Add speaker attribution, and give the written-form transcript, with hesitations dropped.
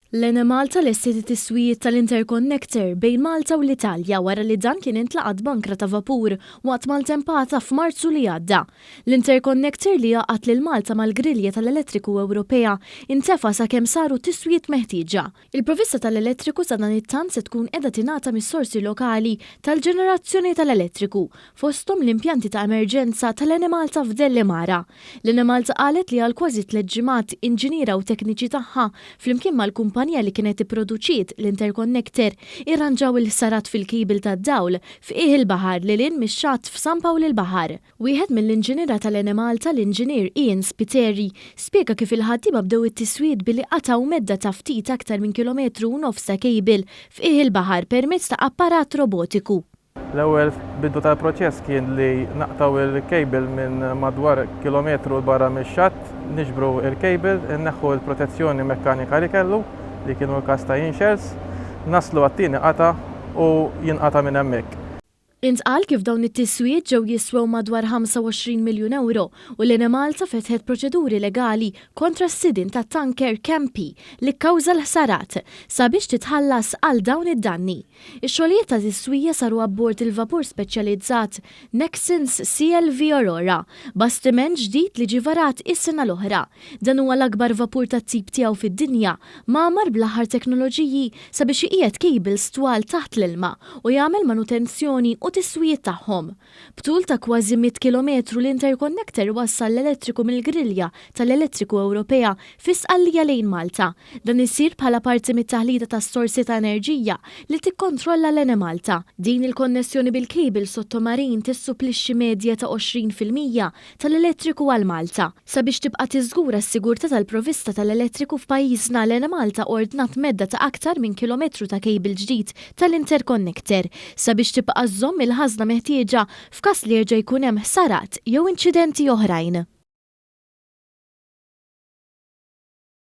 Speaker 1: L-Enemalta lestiet it-tiswijiet tal-interconnector bejn Malta u l-Italja wara li dan kien intlaqat b'ankra ta' vapur waqt maltempata f'Marzu li għadda. L-interconnector li jgħaqqad lil Malta mal-grilja tal-elettriku Ewropea intefa' sakemm saru t-tiswijiet meħtieġa. Il-provvista tal-elettriku sadanittant se tkun qiegħda tingħata mis-sorsi lokali tal-ġenerazzjoni tal-elettriku, fosthom l-impjanti ta' emerġenza tal-Enemalta f'Dellimara. L-Enemalta qalet li għal kważi tlett ġimgħat, inġiniera u tekniċi tagħha, flimkien mal-kumpanija li kienet ipproduċiet l-interconnector, irranġaw il-ħsarat fil-cable tad-dawl f'qiegħ il-baħar lil hinn mix-xatt f'San Pawl il-Baħar. Wieħed mill-inġiniera tal-Enemalta, l-Inġinier Ian Spiteri, spjega kif il-ħaddiema bdew it-tiswijiet billi qatgħu medda ta' ftit aktar minn kilometru u nofs ta' cable f'qiegħ il-baħar permezz ta' apparat robotiku.
Speaker 2: L-ewwel bidu tal-proċess kien li naqtgħu l-cable minn madwar kilometru 'l barra mix-xatt, niġbru l-cable, inneħħu l-protezzjoni mekkanika li kellu, li kienu l-każ ta' inshers, naslu għat-tieni qatgħa u jinqata' minn hemmhekk.
Speaker 1: Intqal kif dawn it-tiswijiet ġew jiswew madwar 25 miljun ewro u l-Enemalta fetħet proċeduri legali kontra s-sidien tat-tanker Campi li kkawża l-ħsarat, sabiex titħallas għal dawn id-danni. Ix-xogħlijiet ta' tiswija saru abbord il-vapur speċjalizzat Nexans CLV Aurora, bastiment ġdid li ġie varat is-sena l-oħra. Dan huwa l-akbar vapur tat-tip tiegħu fid-dinja, mgħammar bl-aħħar teknoloġiji sabiex iqiegħed cables twal taħt l-ilma u jagħmel manutenzjoni u tiswijiet tagħhom. B'tul ta' kważi 100 kilometru l-interconnector iwassal l-elettriku mill-grilja tal-elettriku Ewropea fi Sqallija lejn Malta. Dan isir bħala parti mit-taħlita tas-sorsi ta' enerġija li tikkontrolla l-Enemalta. Din il-konnessjoni bil-cable sottomarin tissupplixxi medja ta' 20% tal-elettriku għal Malta. Sabiex tibqa' tiżgura s-sigurtà tal-provvista tal-elettriku f'pajjiżna, l-Enemalta ordnat medda ta' aktar minn kilometru ta' cable ġdid tal-interconnector sabiex tibqa' żżomm il-ħażna meħtieġa f'każ li jerġa' jkun hemm ħsarat jew inċidenti oħrajn.